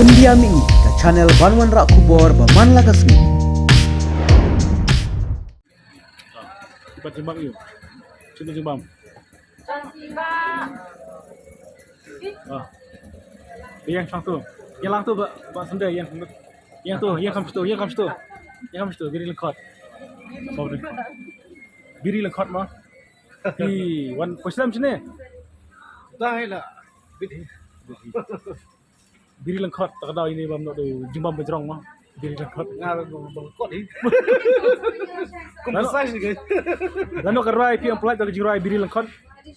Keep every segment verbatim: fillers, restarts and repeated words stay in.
India Mih, ka channel ban wanrah khubor ba man la ka sngi. Kiba jingbam ïa u. Shu jingbam. Ah. Ïeng shang tu. Ïeng lang tu ba, ba sendai, ïeng shang tu. Ïeng tu, ïeng kam shtu, ïeng kam shtu. Ïeng kam shtu, biri lyngkhot. Biri lyngkhot mo. Ï, wan poi slem shane. Dah lah. Bit. Biri lyngkhot, ta ka daw ine bam noh tu jingbam bajrong mo. Biri lyngkhot. Nga ba lyngkhot hi. Kum precise ni, guys. Lano ka rwai phi ong pynlait da ka jingrwai biri lyngkhot.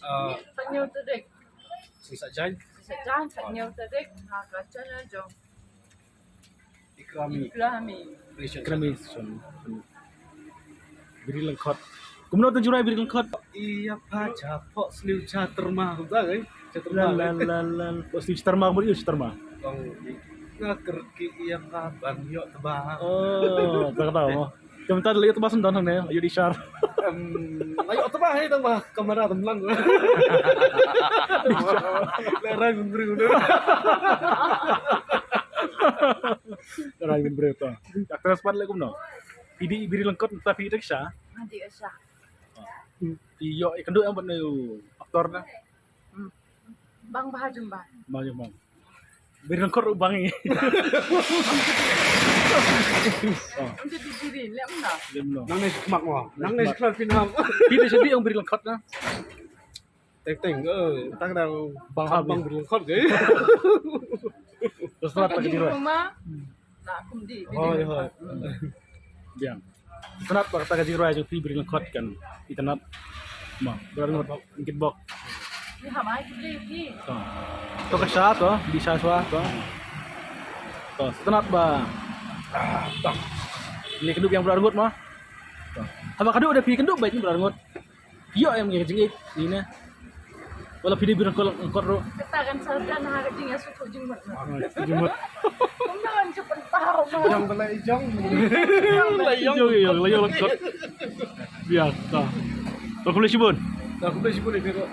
Ah, Sat Nyew Tarik. Sat Jan. Sat Jan, Sat Nyew Tarik. Ha ka channel jong Ikrami. Ikrami. Creation. Ikrami. Biri lyngkhot. Kumno tu jingrwai biri lyngkhot? Ïa pha cha pok sniew cha terma, kumta kan? Cha terma. Lal, lal, lal, lal. Pok sniew cha terma, kumno cha terma? Kong nga kyrkieh ïa ka ban ïoh tba. Oh, ta ka daw mo. Te mynta la ïoh tba shen don hangne, ïoh di shar. Em, la ïoh tba hi tang ba kamera tam lang. Lehrain bynriew. Lehrain bynriew to. Dak teras pat leh kumno? Phi dih biri lyngkhot, ta phi dih sha? Nga dih sha. Phi ïoh ïakynduh ïa u bad une u actor na? Hmm. Bang Bha Jumba. Bang Jumba. Biri lyngkhot ruh bang ïa. Ym dei biri, leh kumno? Leh kumno? Nangne sha khmat mo. Nangne sha khmat phin ham. Phi dei sha dih ïa u biri lyngkhot na? Teng teng, eh, tang dang bang, bang biri lyngkhot ke. Terus terang tak kira. Mama. Nah, kum di. Hoi, hoi. Biang. Sngewtynnat ba kata ka jingrwai jong phi biri lyngkhot kan. Sngewtynnat. Mo, bri ngut, ngit bok. Ni ha mai ki bri ki. To. To ka sha to, di sha shuwa to. To, sngewtynnat ba. Ah, to. Ni kynduh biang bri ngut mo. To. Haba kynduh da phi kynduh bad bri ngut. Ïoh em ngi ka jingïeit, ine. Wala phi dei biri lyngkhot ruh. Kata kan sa jan ha ka jingïasuk jingmut. Ah, jingmut. Kumno kan shu pynpaw ma. Jong ba la ïong. La ïong, ïong, la ïong lyngkhot. Ïa, ta. To khublei shibun. To khublei shibun ïa phi ruh.